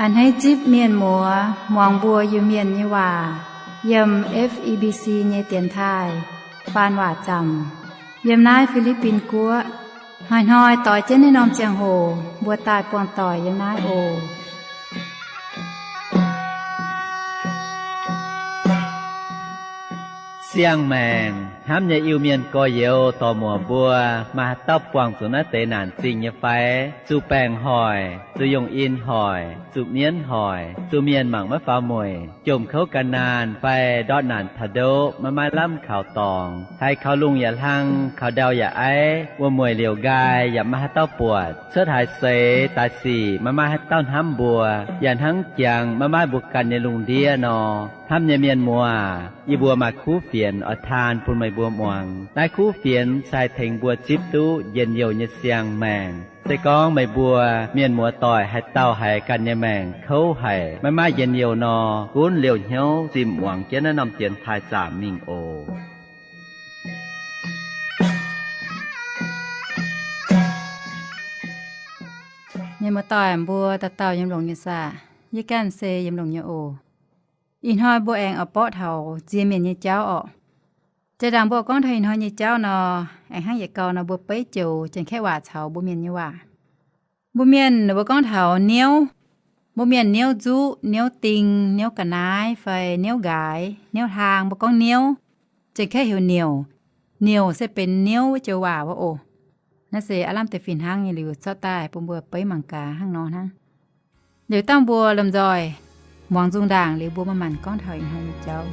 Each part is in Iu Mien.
A'hneiv zipv mienh muoz muangx mbuo Iu-Mienh nyei waac yiem F E B C nyei dienx taaih faan waac zaamc yiem naaiv Fi^li^bin Guoqv. Hnoi-hnoi doix jienv naaiv norm ziangh hoc mbuo daaih buangh doic yiem naaiv oc. Siang-maengc hnamv nyei Iu-Mienh gorx-youz dorc-muoc mbuo, maaih haaix dauh buangh zuqc naaiv deix naanc zingh nyei fai? Zuqc baengc hoic, zuqc yungh in hoic, zuqc mienv hoic, zuqc mienh mangc maiv faaux mueic, jomc kouv ga'naanh fai ndortv naanc taux ndoqv maiv maaih lamh kaux dorngx, haiz kaux lungh yaac hlang, kaux ndau yaac aiv, wuom-mueic liouc nqaai yaac maiv maaih haaix dauh buatc, cuotv haaix seix daaih sic maiv maaih haaix dauh hnamv mbuo, yaac hnangv jangx maiv maaih mbuo ganh nyei lungh ndiev nor. Hnamv nyei mienh muoz, yie mbuo maaih kuv fienx oix taan bun meih mbuo muangx. Naaiv kuv fienx se haih tengx mbuo zipv duqv njien-youh nyei siang-maengc. Se gorngv meih mbuo mienh muoz-doic haaix dauh haiz ganh nyei maengc kouv haic, maiv maaih njien-youh nor, gunv liouh hnyouv zimh muangx jienv naaiv norm dienx taaih zaamc mingh oc. Mienh muoz-doic mbuo dauh dauh yiem longx nyei saah? Yie ganh se yiem longx nyei oc. Ih hnoi mbuo aengx oix borqv taux nzie mienh nyei jauv orqc. Jaa-ndaangc mbuo gorngv taux ih hnoi nyei jauv nor, aengx hnangv yietc gau nor mbuo beiv joux Janx-Kaeqv waac caux mbuo mienh nyei waac. Mbuo mienh mbuo gorngv taux niouv. Mbuo mienh niouv nzuqv, niouv ding, niouv ga'naaiv fai niouv nqaaix, niouv hlaang mbuo gorngv niouv. Janx-Kaeqv heuc niouc. Niouc se benx niouv wuov joux waac wuov oc. Naaiv se aav lamh deix fih hnangv nyei liuz zorqv daaih bun mbuo beiv mangc gaax hnangv nor hnangv. Liuz dangh mbuo lomh nzoih muangx nzung ndaangc liuz mbuo manc-manc gorngv taux ih hnoi nyei jauv.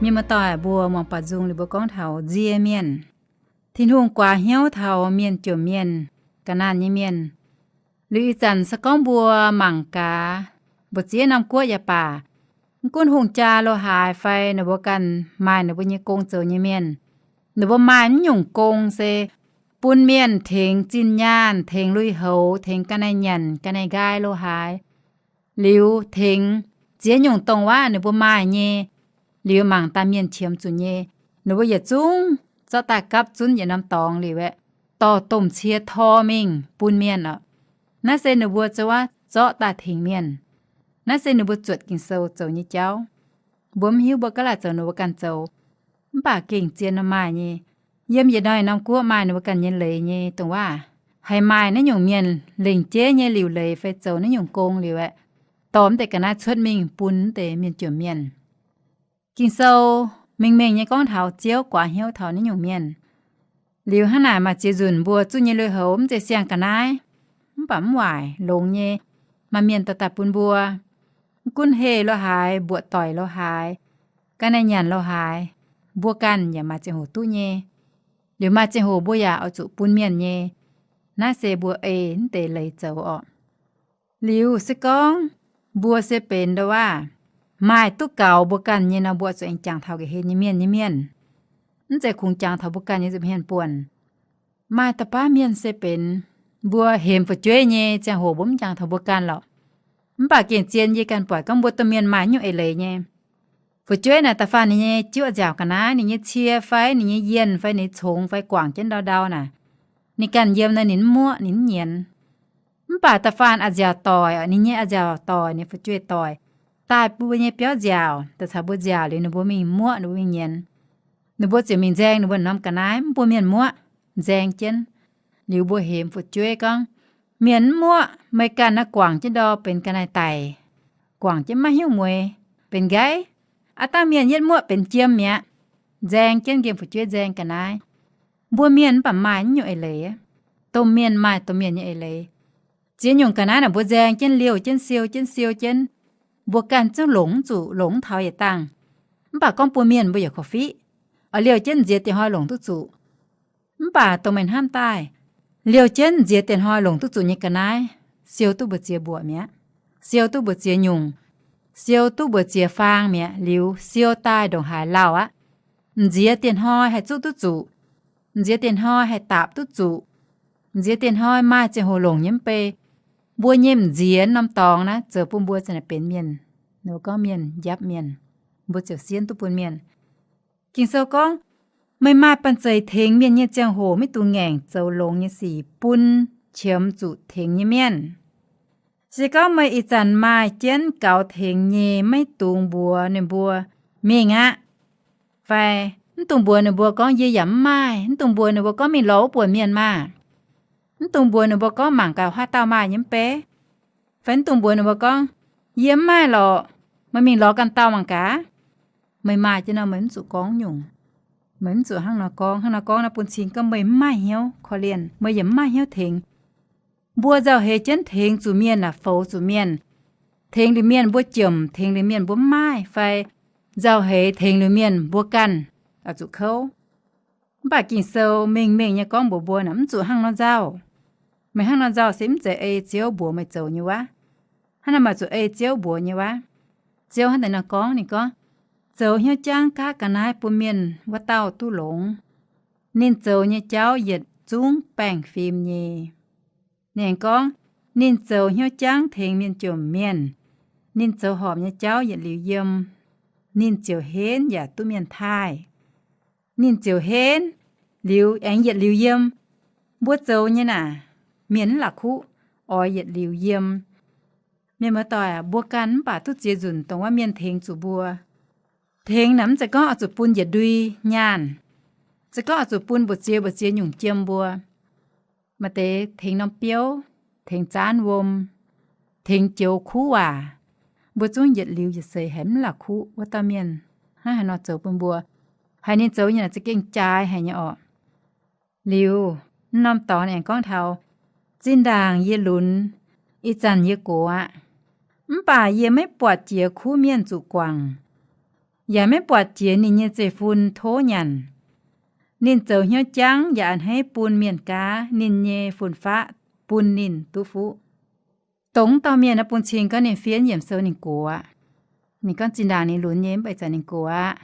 Mienh muoz-doic, mbuo muangx baac nzung liuz mbuo gorngv taux nzie mienh. Tin-Hungh guaax hnyouv taux mienh jomc mienh, ga'naanh nyei mienh. Liuz ih zanc se gorngv mbuo mangc gaax, mbu'ziex norm guoqv yaac baac, mv gunv hungh jaa lo haaix fai ninh mbuo ganh maaih ninh mbuo nyei gong zoux nyei mienh, ninh mbuo maaih mv nyungc gong se bun mienh tengx zinh nyaanh, tengx lui-houx, tengx ga'naaiv nyanc ga'naaiv nqaai lo haaix, liuz tengx ziex nyungc dongh waac ninh mbuo maaih nyei, liuz mangc daaih mienh qiemx zuqc nyei, ninh mbuo yietc zungv zorqv daaih gapv zunv yietc norm dorngx liuz aeqv, dorh domh cie tor mingh bun mienh oc. Naaiv se ninh mbuo zoux waac zorqv daaih tengx mienh. Naaiv se ninh mbuo zuotc Ging-Sou zoux nyei jauv. Mbuo mv hiuv, mbuo gaav laaic zoux, ninh mbuo ganh zoux. Mv baac gengh zien nor maaih nyei. Yiem yietc norm norm guoqv maaih ninh mbuo ganh nyei leiz nyei dongh waac. Haiz maaih naaiv nyungc mienh lengc jeiv nyei liuc leiz fai zoux naaiv nyungc gong liuz aeqv, dorh mv deix ga'naaiv cuotv mingh bun mv deix mienh jomc mienh. Ging-Sou mengh mengh nyei gorngv taux Ziouv guaax hnyouv taux naaiv nyungc mienh. Liuz hnangv naaic maaih ziex nzunc mbuo zuqv nyei lui-houx mv zeiz siang-ga'naaiv, mv baac mv waaic longx nyei, maaih mienh dorh daaih bun mbuo. Mv gunv heh lo haaix, mbuoqc doic lo haaix, ga'naaiv nyanc lo haaix, mbuo ganh yaac maaih ziangh hoc duqv nyei. Liuz maaih ziangh hoc mbuo yaac oix zuqc bun mienh nyei. Naaiv se mbuo ei mv deix leiz zoux orqc. Liuz se gorngv mbuo se benx ndo waac, maaih duqv gaux mbuo ganh nyei nor, mbuo zuqc aengx jangx taux ga'hlen nyei mienh nyei mienh. Mv zeiz kungx jangx taux mbuo ganh nyei nza'hmien buonc. Maaih da'baav mienh se benx mbuo hemx fu'jueiv nyei ziangh hoc mbuo mv jangx taux mbuo ganh lorqc. Mv baac gengh zien yie ganh buatc gorngv mbuo domh mienh maaih nyungc eix leiz nyei. Fu'jueiv naaic da'faanh ninh nyei jiuv nziaauc ga'naaiv, ninh nyei cie fai ninh nyei yienh fai ninh nyei congx fai guangc jienv ndau ndau naaic, ninh ganh yiem naaic ninh mv muoqv ninh mv nyienz. Mv baac da'faanh a'nziaauc doic, ninh nyei a'nziaauc doic, ninh fu'jueiv doic, daaih mbuo nyei biauv nziaauc, daaih caux mbuo nziaauc liuz ninh mbuo mingh muoqv ninh mbuo mingh nyienz. Ninh mbuo ziouc mingh nzaeng ninh mbuo norm ga'naaiv, mv bun mienh muoqv, nzaeng jienv. Liuz mbuo hemx fu'jueiv gorngv, mienh mv muoqv, meih ganh naaiv guangc jienv ndau benx ga'naaiv daic, guangc jienv maiv hiuv mueix, benx nqaiv. Aav dangh mienh yietv muoqv benx jiem mi'aqv. Nzaeng jienv, nqemh fu'jueiv nzaeng ga'naaiv. Mbuo mienh mv baac maaih nyungc eix leiz. Domh mienh maaih domh mienh nyei eix leiz. Ziex nyungc ga'naaiv naaic mbuo nzaeng jienv, liouh jienv, siou jienv, siou jienv, mbuo ganh zungv longc mv zuqc, longc mv taux yietc dangh. Mv baac gorngv bun mienh mbuo yaac korv-fiqv. Oix liouh jienv nziex dieh hnoi longc duqv zuqc. Mv baac dongh meih hnamv daaih, liouh jienv nziex dieh hnoi longc duqv zuqc nyei ga'naaiv, siou duqv mbu'ziex mbuoqc mi'aqv, siou duqv mbu'ziex nyungc, siou duqv mbu'ziex faang mi'aqv, liuz siou daaih ndongc haaix lauh aqv. Nziex dieh hnoi haih zuqv duqv zuqc, nziex dieh hnoi haih daapc duqv zuqc, nziex dieh hnoi maaih ziangh hoc longc nyei mv bei. Mbuo nyei m'nziex norm dorngx naaiv zoux bun mbuo za'naaic benx mienh, ninh mbuo gorngv mienh njapv mienh, mbuo ziouc sienv duqv bun mienh. Ging-Sou gorngv, meih maaih banh zeic tengx mienh nyei ziangh hoc maiv dungx ngaengc zoux longx nyei sic bun qiemx zuqc tengx nyei mienh. Se gorngv meih ih zanc maaih jienv gaux tengx nyei, maiv dungx mbuox ninh mbuo, mingh aqv. Fai mv dungx mbuox ninh mbuo gorngv, yie yaac mv maaih. Mv dungx mbuox ninh mbuo gorngv, mingh lorz wuov buonc mienh maah. Mv dungx mbuox ninh mbuo gorngv, mangc gaax haaix dauh maaih nyei mv bei. Fai mv dungx mbuox ninh mbuo gorngv, yie mv maaih lorqc, meih mingh lorz ganh dauh mangc gaax. Meih maaih jienv nor meih mv zuqc gorngv nyungc. Meih mv zuqc hnangv nor gorngv. Hnangv nor gorngv naaiv bun cing gorngv meih mv maaih hnyouv korv-lienh, meih yaac mv maaih hnyouv tengx. Mbuo nzauh heix jienv tengx zuqc mienh aah, foux zuqc mienh, tengx liuz mienh mbuo jomc, tengx liuz mienh mbuo mv maaih, fai nzauh heix tengx liuz mienh mbuo ganh oix zuqc kouv. Mv baac Ging-Sou mengh mengh nyei gorngv mbuox mbuo naaic, mv zuqc hnangv nor nzauh. Meih hnangv nor nzauh se mv zeiz ei Ziouv mbuox meih zoux nyei wuov. Hnangv naaic maaih zuqc ei Ziouv mbuox nyei wuov. Ziouv hnangv naaic nor gorngv, ninh gorngv, zoux hnyouv jangv gaav ga'naaiv bun mienh wuov dauh duqv longx. Ninh zoux nyei jauv yietc zungv baengh fim nyei. Ninh aengx gorngv, ninh zoux hnyouv jangv tengx mienh jomc mienh. Ninh zoux horpc nyei jauv yietc liuz yiem. Ninh ziouc henv yaac duqv mienh taaih. Ninh ziouc henv liuz aengx yietc liuz yiem. Mbuo zoux nyei naaic, mienh mv la'kuqv oix yietc liuz yiem. Mienh muoz-doic, mbuo ganh mv baac duqv ziex nzunc dongh wuov mienh tengx zuqc mbuo. Tengx naaic mv zeiz gorngv oix zuqc bun yietc ndui nyaanh, se gorngv oix zuqc bun mbu'ziex mbu'ziex nyungc jiem mbuo. Maaih deix tengx norm biouv, tengx zaanv wuom, tengx joux kuv waac. Mbuo zungv yietc liuz yietc seix haiz mv la'kuqv wuov dauh mienh hnangv haaix nor zoux bun mbuo. Haiz ninh zoux nyei naaic za'gengh jaaix haic nyei orqc. Liuz, mv norm dorngx aengx gorngv taux, zinh ndaangc yie lunx, ih zanc yie gox aqv. Mv baac yie maiv buatc jiex kuv mienh zuqc guangc. yaac maiv buatc jiex ninh nyei zeiv-fun tov nyanc. Ninh zoux hnyouv jangv yaac a'hneiv bun mienh gaav ninh nyei fun-faqv bun ninh duqv fuqv. Dongh wuov dauh mienh naaiv bun cing gorngv ninh fiev yiem sou ninh gox aqv. Ninh gorngv zinh ndaangc ninh lunx nyei mv baac ih zanc ninh gox aqv.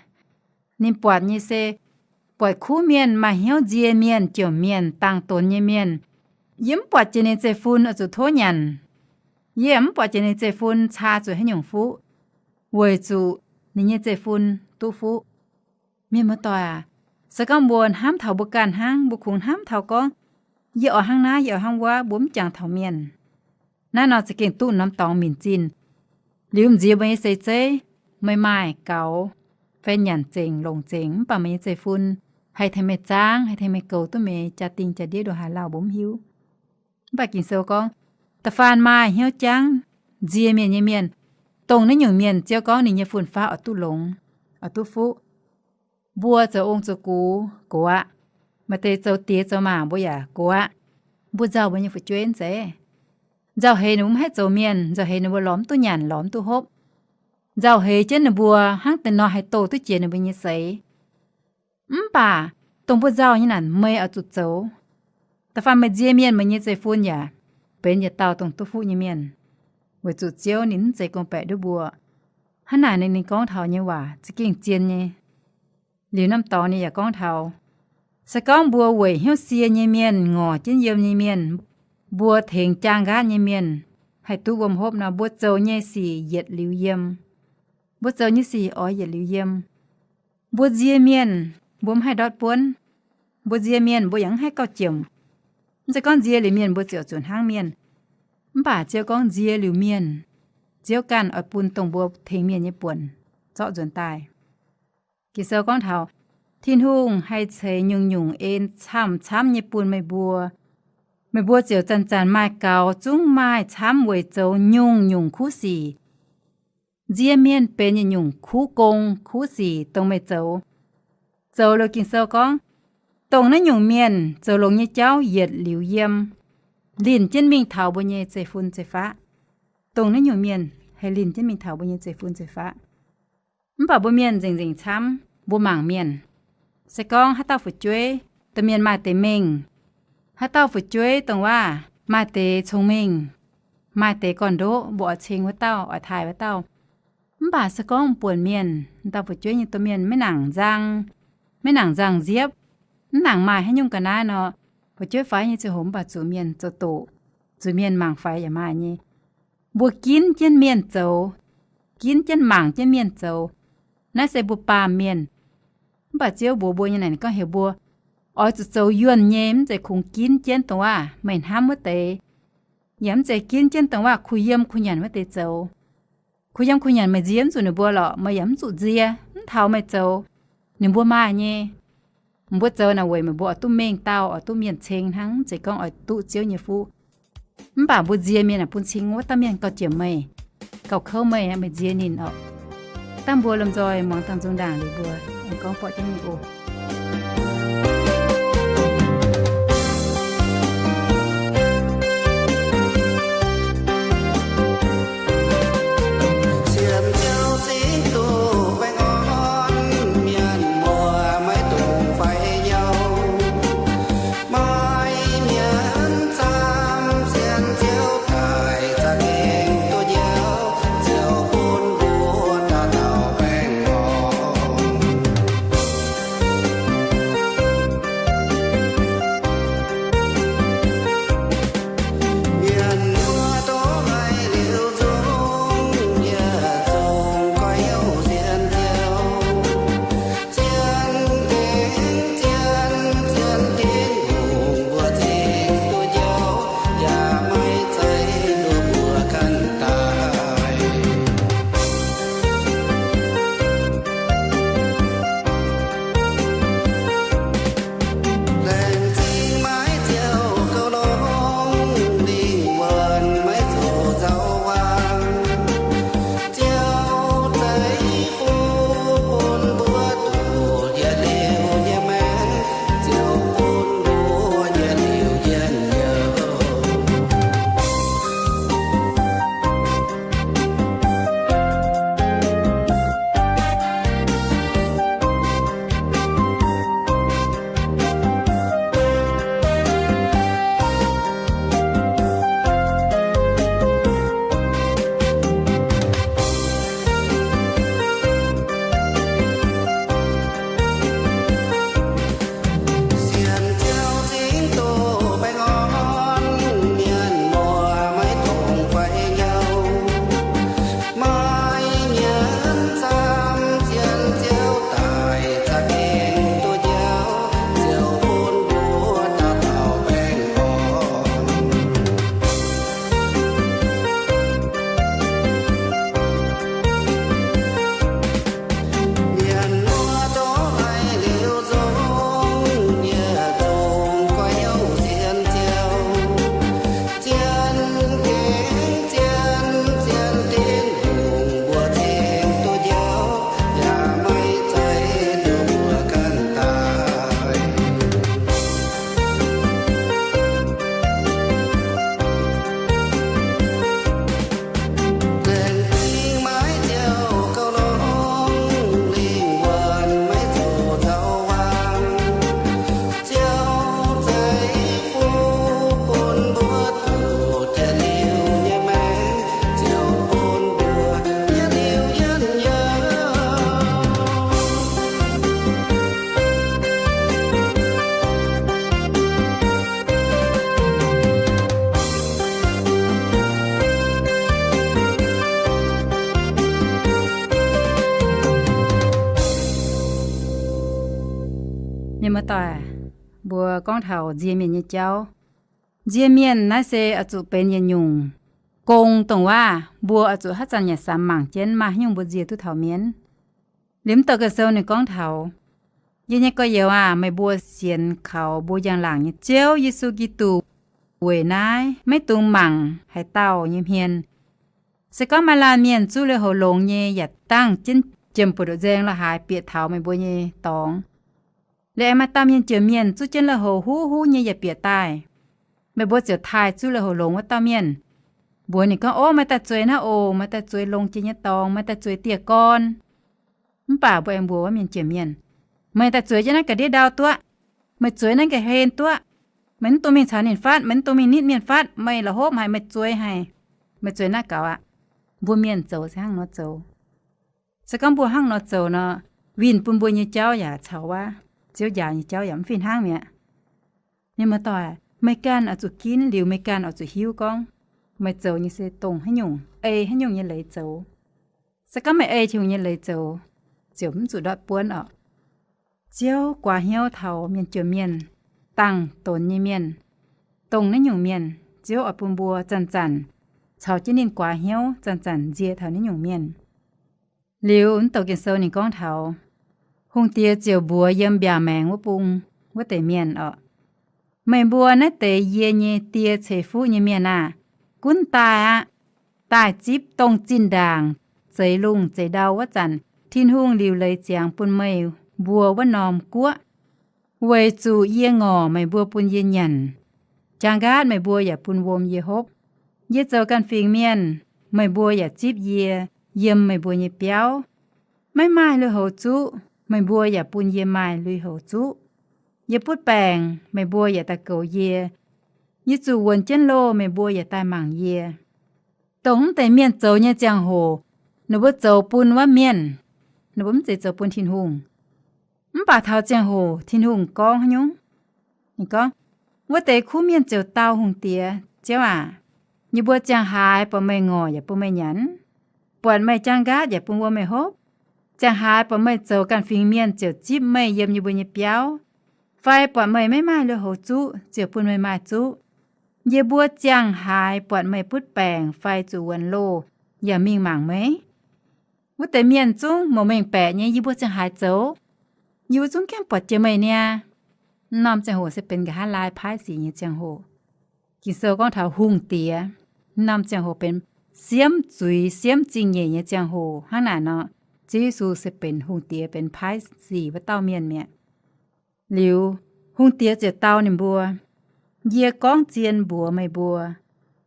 Ninh buatc nyei se buatc kuv mienh maaih hnyouv nzie mienh, jomc mienh, dangx donx nyei mienh. Yie mv buatc jiex ninh zeiv-fun oix zuqc tov nyanc. Yie mv buatc jiex ninh zeiv-fun caa zuqc haaix nyungc fuqv, weic zuqc ninh nyei zeiv-fun duqv fuqv. Mienh muoz-doic aac, se gorngv mbuo hnamv taux mbuo ganh hnangv, mbuo kungx hnamv taux gorngv, yie oix hnangv naaiv, yie oix hnangv wuov, mbuo mv jangx taux mienh. Naaiv nor za'gengh duqv norm dorngx minc zinh. Liuz m'nziex mbuo nyei seix zeiv, meih maaih gaux fai nyanc zengc, longc zengc, mv baac meih nyei zeiv-fun haih tengx meih zaangv, haih tengx meih goux duqv meih jaa-dingh jaa-ndiev ndongc haaix lauh mbuo mv hiuv. Mv baac Ging-Sou gorngv, da'faanh maaih hnyouv jangv nzie mienh nyei mienh, dongh naaiv nyungc mienh Ziouv gorngv ninh nyei fun-faqv oix duqv longx, oix duqv fuqv. Mbuo zoux ong zoux gux gox aqv. Maaih deix zoux diex zoux maac mbuo yaac gox aqv. Mbuo nzauh mbuo nyei fu'jueiv zeiv. Nzauh heix ninh mbuo mv haih zoux mienh, nzauh heix ninh mbuo lorz mv duqv nyanc, lorz mv duqv hopv. Nzauh heix jienv ninh mbuo hnangv deix nor haih doh duqv jiex ninh mbuo nyei seix. Mv baac dongh mbuo nzauh nyei naaic meih oix zuqc zoux. Da'faanh meih nzie mienh, meih nyei zeiv-fun yaac benx yietc dauh dongh duqv fuqv nyei mienh, weic zuqc Ziouv ninh mv zeiz gorngv-baeqc nduov mbuo. Hnangv naaic ninh, ninh gorngv taux nyei waac za'gengh zien nyei. Liuz norm dorngx ninh yaac gorngv taux, se gorngv mbuo weic hnyouv sie nyei mienh, ngorc jienv yiem nyei mienh, mbuo tengx jaang nqaatv nyei mienh haih duqv wuom hopv nor, mbuo zoux nyei sic yietc liuz yiem. Mbuo zoux nyei sic oix yietc liuz yiem. Mbuo nzie mienh, mbuo mv haih ndortv buonv. Mbuo nzie mienh mbuo yaac mv haih gauh jomc. Mv zeiz gorngv nzie liuz mienh mbuo ziouc zuqc hnangv mienh. Mv baac Ziouv gorngv nzie liuz mienh, Ziouv ganh oix bun dongh mbuo tengx mienh nyei buonc zorqv nzuonx daaih. Ging-Sou gorngv taux, Tin-Hungh haih ceix nyungc-nyungc en camv-camv nyei bun meih mbuo. Meih mbuo ziouc zanc-zanc maaih gaux, zungv maaih camv weic zoux nyungc-nyungc kuv sic. Nzie mienh benx yietc nyungc kuv gong kuv sic dongh meih zoux. Zoux liuz Ging-Sou gorngv, dongh naaiv nyungc mienh zoux longx nyei jauv yietc liuz yiem, linh jienv mingh taux mbuo nyei zeiv-fun zeiv-faqv. Dongh naaiv nyungc mienh haih linh jienv mingh taux mbuo nyei zeiv-fun zeiv-faqv. Mv baac mbuo mienh nzengc-nzengc camv, mbuo mangc mienh. Se gorngv haaix dauh fu'jueiv, domh mienh maaih deix mengh, haaix dauh fu'jueiv dongh waac maaih deix cong-mengh, maaih deix gorn-ndoqv, mbuo oix ceng wuov dauh, oix taaih wuov dauh. Mv baac se gorngv buonc mienh, dauh fu'jueiv nyei domh mienh maiv nangc nzang, maiv nangc nzangc nziepv, mv nangc maaih haaix nyungc ga'naaiv nor, fu'jueiv faix nyei ziangh hoc mv baac zuqc mienh zoux doqc, zuqc mienh mangc faix yaac maaih nyei. Mbuo ginv jienv mienh zoux, ginv jienv mangc jienv mienh zoux. Naaiv se mbuo baamh mienh. Mv baac Ziouv mbuox mbuo nyei naaic, ninh gorngv heuc mbuo oix zuqc zoux yuonh nyei, mv zeiz kungx ginv jienv dongh waac meih hnamv wuov deix, yaac mv zeiz ginv jienv dongh waac kuh yiem kuh nyanc wuov deix zoux. Kuh yiem kuh nyanc meih nzie mv zuqc ninh mbuo lorqc, meih yaac mv zuqc nzie, mv taux meih zoux, ninh mbuo maaih nyei. Mbuo zoux naaic weic meih mbuo oix duqv mengh dauh, oix duqv mienh ceng hnangv, mv zeiz gorngv oix duqv Ziouv nyei fuqv. Mv baac mbuo nzie mienh aah, bun cing wuov dauh mienh gauh jomc meih, gauh kouv meih, meih nzie ninh oc. Dangh mbuo lomh nzoih muangx dangh nzung ndaangc liuz mbuo aengx gorngv borqv jienv mingh oc. doic, mbuo gorngv taux nzie mienh nyei jauv. Nzie mienh naaiv se oix zuqc benx yietc nyungc gong dongh waac mbuo oix zuqc haaix zanc yaac samx mangc jienv maaih haaix nyungc mbuo nzie duqv taux mienv. Liuz mv douc Ging-Sou ninh gorngv taux, Yie nyei gorx-youz aah! Meih mbuo sienx kaux mbuo njang-laangc nyei Ziouv Yesu Giduc weic naaiv maiv dungx mangc haaix dauh nyei hmien. Se gorngv maaih laanh mienh zuqv lui-houx longx nyei yaac dangh jienv jiem buoz-ndoqv nzaeng lorh haaix bieqc taux meih mbuo nyei dorngx, liuz aengx maaih dauh mienh jiex mienh zuqv jienv lui-houx huv huv nyei yaac bieqc daaih, meih mbuo ziouc taaih zuqv lui-houx longx wuov dauh mienh, mbuox ninh gorngv, Ov, meih daaih zueiz naaiv oc. Meih daaih zueiz longx jiex nyei dorngx. Meih daaih zueiz dieh gorn. Mv baac mbuo aengx mbuox wuov mienh jiex mienh, Meih daaih zueiz jienv naaiv ga'ndiev ndau duqv. Meih zueiz naaiv ga'hlen duqv. Meih mv dungx mingh caux ninh fatv. Meih mv dungx mingh nitv mienh fatv. Meih la'hopv haic. Meih zueiz haic. Meih zueiz naaiv gaux aqv. Mbuo mienh zoux se hnangv nor zoux. Se gorngv mbuo hnangv nor zoux nor, winh bun mbuo nyei jauv yaac caux wuov Ziouv njaaux nyei jauv yaac mv fih hnangv mi'aqv. Mienh muoz-doic, meih ganh oix zuqc ginv liuz meih ganh oix zuqc hiuv gorngv meih zoux nyei se dongh haaix nyungc, ei haaix nyungc nyei leiz zoux. Se gorngv meih ei Tin-Hungh nyei leiz zoux, ziouc mv zuqc ndortv buonv orqc. Ziouv guaax hnyouv taux mienh jiex mienh, dangh donx nyei mienh, dongh naaiv nyungc mienh, Ziouv oix bun mbuo zanc-zanc caux jienv ninh guaax hnyouv, zanc-zanc nzie taux naaiv nyungc mienh. Liuz mv douc Ging-Sou ninh gorngv taux, Hungh diex ziouc mbuox yiem mbiaauc maengx wuov bung wuov deix mienh orqc, Meih mbuo naaiv deix yie nyei die ceix fuqv nyei mienh aah! Gunv daaih aqv. Daaih zipv dongh zinh ndaangc zeix lungh zeix ndau wuov zanc Tin-Hungh liuc leiz ziangx bun meih mbuo wuov norm guoqv. Weic zuqc yie ngorc meih mbuo bun yie nyanc, jaang nqaatv meih mbuo yaac bun wuom yie hopv. Yie zoux ganh fingx mienh, meih mbuo yaac zipv yie yiem meih mbuo nyei biauv. Maiv maaih lui-houx zuqv, meih mbuo yaac bun yie maaih lui-houx zuqv. Yie butv baengc, meih mbuo yaac daaih goux yie. Yie zuqc wuonx jienv loh, meih mbuo yaac daaih mangc yie. Dongh mv deix mienh zoux nyei ziangh hoc, ninh mbuo zoux bun wuov mienh, ninh mbuo mv zeiz zoux bun Tin-Hungh. Mv baac taux ziangh hoc Tin-Hungh gorngv haaix nyungc? Ninh gorngv, Wuov deix kuv mienh ziouc dau hungh diex, Ziouv aac, yie mbuo ziangh haaix buatc meih ngorc yaac bun meih nyanc, buatc meih jaang nqaatv yaac bun wuom meih hopv? Ziangh haaix buatc meih zoux ganh fingx mienh ziouc zipv meih yiem yie mbuo nyei biauv? Fai buatc meih maiv maaih lui-houx zuqv ziouc bun meih maaih zuqv? Yie mbuo ziangh haaix buatc meih butv baengc fai zuqc wuonx loh yaac mingh mangc meih? Wuov deix mienh zungv mouc mengh baeqc nyei, Yie mbuo ziangh haaix zoux? Yie mbuo zungv gaengh buatc jiex meih niaa. Mv norm ziangh hoc se benx nqa'haav laai paaiv sic nyei ziangh hoc. Ging-Sou gorngv taux hungh diex, mv norm ziangh hoc benx siemv zuiz siemv zingh nyeic nyei ziangh hoc hnangv naaic nor, Ziouv Yesu se benx hungh diex, benx paaiv sic wuov dauh mienh mi'aqv. Liuz, hungh diex ziouc dau ninh mbuo, Yie gorngv zien mbuox meih mbuo,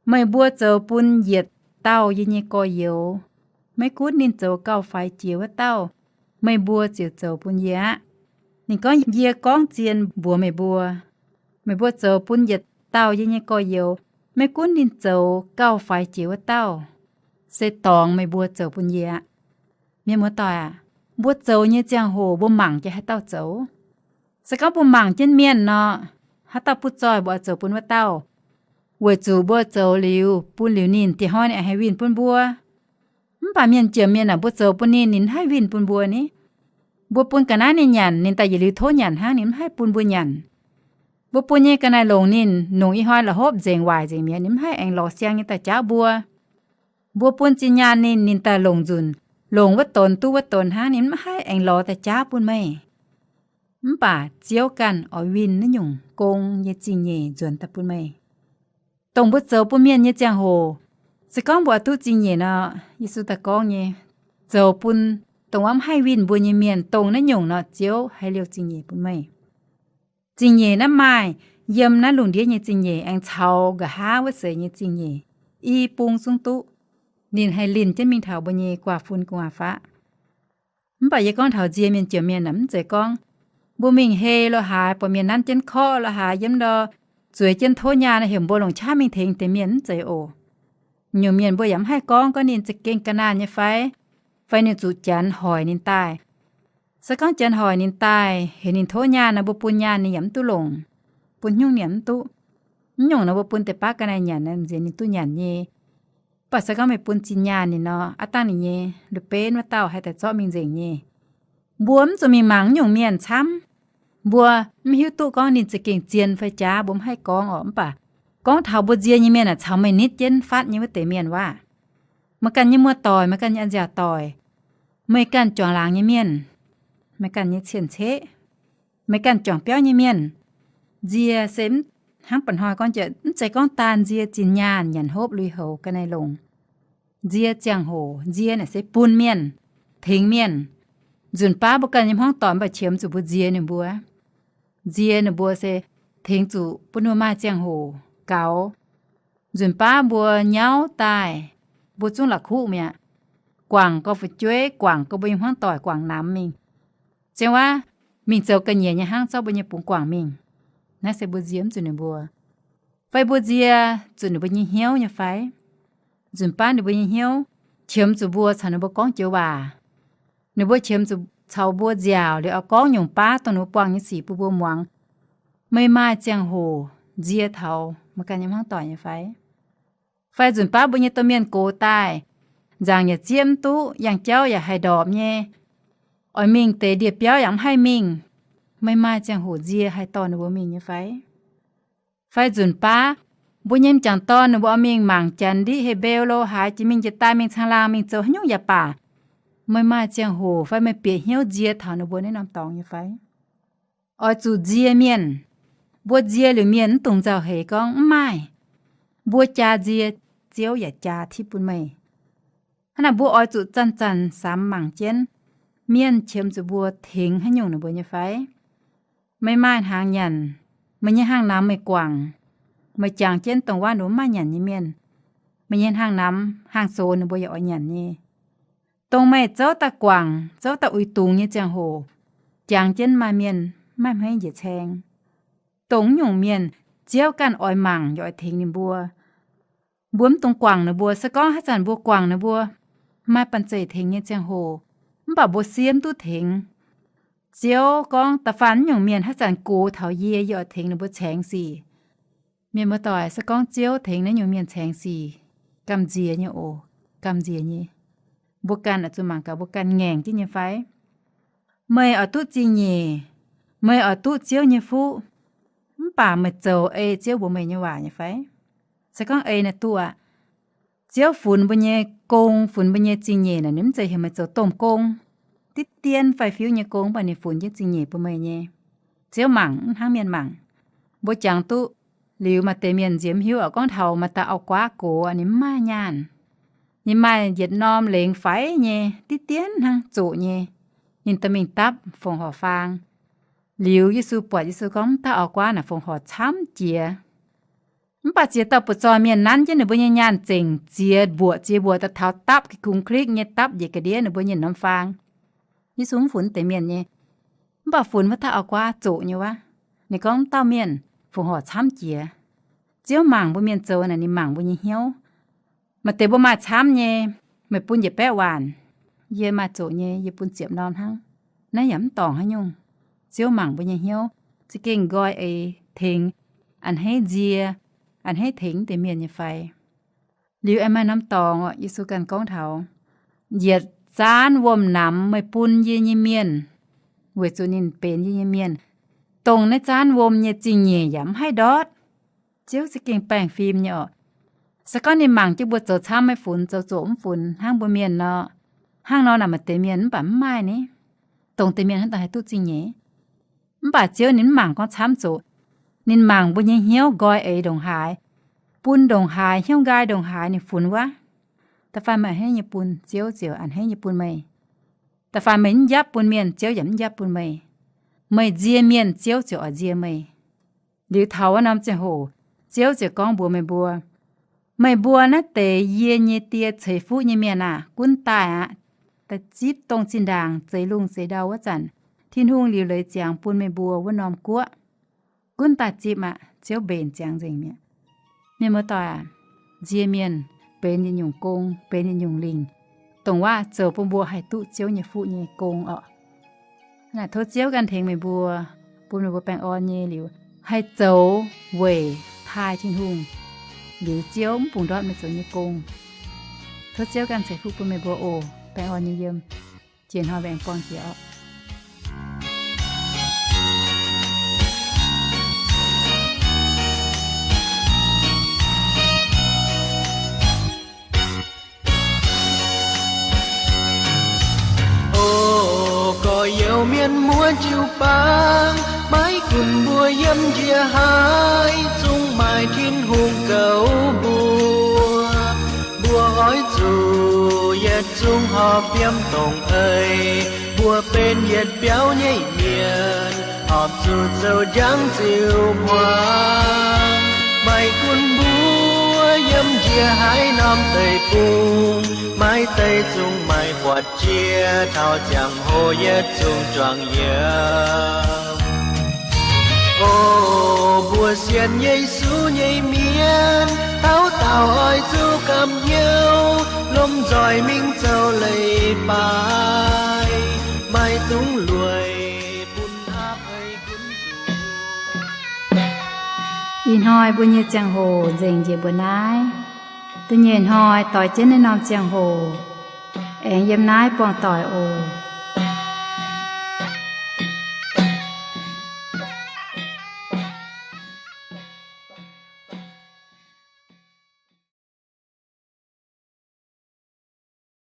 meih mbuo zoux bun yietc dauh yie nyei gorx-youz, maiv gunv ninh zoux gauh faix jiex wuov dauh, meih mbuo ziouc zoux bun yie aqv. Ninh gorngv, Yie gorngv zien mbuox meih mbuo, meih mbuo zoux bun yietc dauh yie nyei gorx-youz, maiv gunv ninh zoux gauh faix jiex wuov dauh, se dorngx meih mbuo zoux bun yie aqv. Mienh muoz-doic aac, mbuo zoux nyei ziangh hoc mbuo mangc jienv haaix dauh zoux? Se gorngv mbuo mangc jienv mienh nor, haaix dauh butv zoih mbuo oix zoux bun wuov dauh, weic zuqc mbuo zoux liuz bun liuz ninh, dieh hnoi ninh aengx haih winh bun mbuo. Mv baac mienh jiex mienh aah, mbuo zoux bun ninh, ninh mv haih winh bun mbuo ni. Mbuo bun ga'naaiv ninh nyanc, ninh daaih yietc liuz tov nyanc hnangv, ninh mv haih bun mbuo nyanc. Mbuo bun nyei ga'naaiv longc ninh, longc ih hnoi la'hopv nzengc waaic nzengc mi'aqv, ninh mv haih aengx lorz siang nyei daaih jaauv mbuo. Mbuo bun zinh nyaanh ninh, ninh daaih longc nzunc, longc wuov donx duqv wuov donx hnangv, ninh mv haih aengx lorz daaih jaauv bun meih. Mv baac Ziouv ganh oix winh naaiv nyungc gong nyei zingh nyeic nzuonx daaih bun meih. Dongh mbuo zoux bun mienh nyei ziangh hoc, se gorngv mbuo oix duqv zingh nyeic nor, Yesu daaih gorngv nyei, zoux bun dongh mv haih winh mbuo nyei mienh, dongh naaiv nyungc nor, Ziouv haih liouh zingh nyeic bun meih. Zingh nyeic naaiv maaih yiem naaiv lungh ndiev nyei zingh nyeic aengx caux nqa'haav wuov seix nyei zingh nyeic i bung zungv duqv. Ninh haih linh jienv mingh taux mbuo nyei guaav fun gu'nguaaz-faqv. Mv baac yie gorngv taux nzie mienh jiex mienh aah, mv zeiz gorngv mbuo mingh hei lo haaix, buatc mienh nanv jienv korqv lo haaix, yiem ndor zueiz jienv tov nyaanh nor, heuc mbuo longc qaqv mingh tengx deix mienh, mv zeiz oc. Nyungc mienh mbuo yaac mv haih gorngv, gorngv ninh za'gengh ga'naanh nyei fai, fai ninh zuqc Janx hoic ninh daaih. Se gorngv Janx hoic ninh daaih heuc ninh tov nyaanh nor, mbuo bun nyaanh ninh yaac mv duqv longc, bun haaix nyungc ninh yaac mv duqv. Mv nyungc nor mbuo bun deix baav ga'naanh nyanc nor, nziex ninh duqv nyanc nyei. Mv baac se gorngv meih bun zinh nyaanh ninh nor, aav dangh ninh nyei lu benv wuov dauh haih daaih zorqv mingh nzengc nyei. Mbuo mv zuqc mingh mangc naaiv nyungc mienh camv. Mbuo mv hiuv duqv gorngv ninh za'gengh zien fai jaav, mbuo mv haih gorngv orqc. Mv baac gorngv taux mbuo nzie nyei mienh aah, caux meih nitv jienv fatv nyei wuov deix mienh waac, meih ganh nyei muoz-doic, meih ganh nyei a'nziaauc doic, meih ganh juangc laangz nyei mienh, meih ganh nyei cien-ceqv, meih ganh juangc biauv nyei mienh, nzie se hnangv mba'hnoi gorngv jiex, mv zeiz gorngv daan nzie zinh nyaanh nyanc hopv lui-houx ga'naaiv longc. Nzie ziangh hoc, nzie naaic se bun mienh, tengx mienh. Nzunc baav mbuo ganh nyei hmuangv doic mv baac qiemx zuqc mbuo nzie ninh mbuo. Nzie ninh mbuo se tengx zuqc bun ninh mbuo maaih ziangh hoc gaux. Nzunc baav mbuo nyauv daaih, mbuo zungv la'kuqv mi'aqv. Guangc gau fu'jueiv, guangc gau mbuo nyei hmuangv doic, guangc namx mingh. Ziangh wuov mingh zoux ga'nyiec nyei hnangv, zorqv mbuo nyei bungx guangc mingh. Naaiv se mbuo nzie mv zuqc ninh mbuo. Fai mbuo nzie zuqc ninh mbuo nyei hnyouv nyei fai? Nzunc baav ninh mbuo nyei hnyouv qiemx zuqc mbuo caux ninh mbuo gorngv joux waac. Ninh mbuo qiemx zuqc caux mbuo nziaauc liuz oix gorngv nyungc baav dongh ninh mbuo buangh nyei sic bun mbuo muangx. Meih maaih ziangh hoc nzie taux meih ganh nyei hmuangv doic nyei fai? Fai nzunc baav mbuo nyei domh mienh gox daaih, nzaangc yaac zieqv mv duqv, yangh jauv yaac haih ndorpc nyei, oix mingh deix ndie-biauv yaac mv haih mingh, meih maaih ziangh hoc nzie haih dorh ninh mbuo mingh nyei fai? Fai nzunc baav mbuo nyei m'jangc dorn ninh mbuo oix mingh mangc Janx ndiqv hei mbeu lo haaix, jiex mingh jiex daaih, mingh caangh laangh, mingh zoux haaix nyungc yaac baac, meih maaih ziangh hoc fai meih bieqc hnyouv nzie taux ninh mbuo naaiv norm dorngx nyei fai? Oix zuqc nzie mienh. Mbuo nzie liuz mienh mv dungx nzauh heix gorngv mv maaih. Mbuo jaa nzie, Ziouv yaac jaa tipv bun meih. Hnangv naaic mbuo oix zuqc zanc-zanc samx mangc jienv, mienh qiemx zuqc mbuo tengx haaix nyungc ninh mbuo nyei fai? Meih maaih hnaangx nyanc, meih nyei hnaangx-namx meih guangc, meih jangx jienv dongh wuov ninh mbuo mv maaih nyanc nyei mienh, meih nyei hnaangx-namx hnaangx-sox ninh mbuo yaac oix nyanc nyei. Dongh meih zouv daaih guangc, zouv daaih uix dungz nyei ziangh hoc, jangx jienv maaih mienh maiv hmeiv njiec caeng. Dongh nyungc mienh Ziouv ganh oix mangc yaac oix tengx ninh mbuo. Mbuo mv dungx guangc ninh mbuo. Se gorngv haaix zanc mbuo guangc ninh mbuo, maaih banh zeic tengx nyei ziangh hoc, mv baac mbuo siev mv duqv tengx. Ziouv gorngv, da'faanh nyungc mienh haaix zanc gox taux yie, yie oix tengx ninh mbuo caengx sic. Mienh muoz-doic, se gorngv Ziouv tengx naaiv nyungc mienh caengx sic, gamh nziex nyei oc, gamh nziex nyei. Mbuo ganh oix zuqc mangc gaax mbuo ganh ngaengc jienv nyei fai? Meih oix duqv zingh nyeic, meih oix duqv Ziouv nyei fuqv, mv baac meih zoux ei Ziouv mbuox meih nyei waac nyei fai? Se gorngv ei naaic duqv aqv. Ziouv funx mbuo nyei gong, funx mbuo nyei zingh nyeic naaic, ninh mv zeiz heuc meih zoux domh gong, diqv dien fai fiuv nyei gong, mv baac ninh funx jienv zingh nyeic bun meih nyei. Ziouv mangc, mv hnangv mienh mangc. Mbuo jangx duqv liuz, maaih deix mienh nziex mv hiuv oc, gorngv taux maaih dauh auv-guaav gox, ninh mv maaih nyaanh. Ninh maaih yietc norm lengx faix nyei, diqv dien hnangv, zoqc nyei. Ninh dorh mingh dapv fongc horc faang. Liuz Yesu buatc, Yesu gorngv, mv dauh auv-guaav naaic fongc horc camv jiex. Mv baac ziex dauh butv-zoih mienh nanv jienv ninh mbuo nyei nyaanh zengc ziex mbuoqc ziex mbuoqc daaih taux dapv ga'kungx klikv nyei, dapv njiec ga'ndiev ninh mbuo nyei norm faang. Yesu mv funx deix mienh nyei, mv baac funx wuov dauh auv-guaav zoqc nyei wuov. Ninh gorngv, mv dauh mienh fongc horc camv jiex. Ziouv mangc mbuo mienh zoux naaic, ninh mangc mbuo nyei hnyouv. Maaih deix mbuo maaih camv nyei, meih bun njiec baeqv waanc, yie maaih zoqc nyei, yie bun ziepc norm hnangv. Naaiv yaac mv dorngc haaix nyungc. Ziouv mangc mbuo nyei hnyouv, za'gengh nqoi eix tengx, a'hneiv nzie, a'hneiv tengx deix mienh nyei fai. Liuz aengx maaih norm dorngx, Yesu ganh gorngv taux, yietc zaanv wuom-namx meih bun yie nyei mienh, weic zuqc ninh benx yie nyei mienh, dongh naaiv zaanv wuom nyei zingh nyeic yaac mv haih ndortv. Ziouv za'gengh baengh fim nyei oc. Se gorngv ninh mangc jienv mbuo zoux camv maiv funx, zoux zoqc mv funx hnangv mbuo mienh nor, hnangv nor naaic maaih deix mienh mv baac mv maaih ni. Dongh deix mienh hnangv daaih haih duqv zingh nyeic. Mv baac Ziouv ninh mv mangc gorngv camv zoqc. Ninh mangc mbuo nyei hnyouv nqoi eix ndongc haaix, bun ndongc haaix, hnyouv nqaai ndongc haaix ninh funx wuov. Da'faanh meih a'hneiv nyei bun, Ziouv ziouc a'hneiv nyei bun meih. Da'faanh meih mv njapv bun mienh, Ziouv yaac mv njapv bun meih. Meih nzie mienh, Ziouv ziouc oix nzie meih. Liuz taux wuov norm ziangh hoc, Ziouv ziouc gorngv mbuox meih mbuo, meih mbuo naaiv deix yie nyei Die ceix fuqv nyei mienh aah! Gunv daaih aqv, da'zipv dongh zinh ndaangc zeix lungh zeix ndau wuov zanc, Tin-Hungh liuc leiz ziangx bun meih mbuo wuov norm guoqv. Gunv daaih zipv aqv, Ziouv mbenc ziangx nzengc mi'aqv. Mienh muoz-doic aac, nzie mienh benx yietc nyungc gong, benx yietc nyungc lingc, dongh waac zoux bun mbuo haih duqv Ziouv nyei fuqv nyei gong orqc. Naaic tov Ziouv ganh tengx meih mbuo, bun meih mbuo baengh orn nyei liuz, haih zoux weic taaih Tin-Hungh, liuz Ziouv mv bungx ndortv meih zoux nyei gong. Tov Ziouv ganh ceix fuqv bun meih mbuo oc. Baengh orn nyei yiem. Jiex hnoi mbuo aengx buangh jiex orqc. jiu-baang, maiv gunv mbuo yiem njiec haaix, zungv maaih Tin-Hungh goux mbuo. Mbuo oix zuqc yietc zungv horpc fiem dongh eix, mbuo benx yietc biauv nyei mienh, horpc zuqc zoux njang ziux hmuangx. Maiv gunv mbuo yiem njiec haaix norm deic-bung, maaih deix zungv maaih buatc jiex, taux ziangh hoc yietc zungv juangc yiem. O mbuo sienx Yesu nyei mienh, dauh dauh oix zuqc gamh hnyouv, lomh nzoih mingh zoux leiz-baaix, maiv dungx lueic bun aapv ei gunv zuqc. Ih hnoi mbuo nyei ziangh hoc nzengc njiec mbuo naaiv. Da'nyeic hnoi doix jienv naaiv norm ziangh hoc, aengx yiem naaiv buangh doic oc.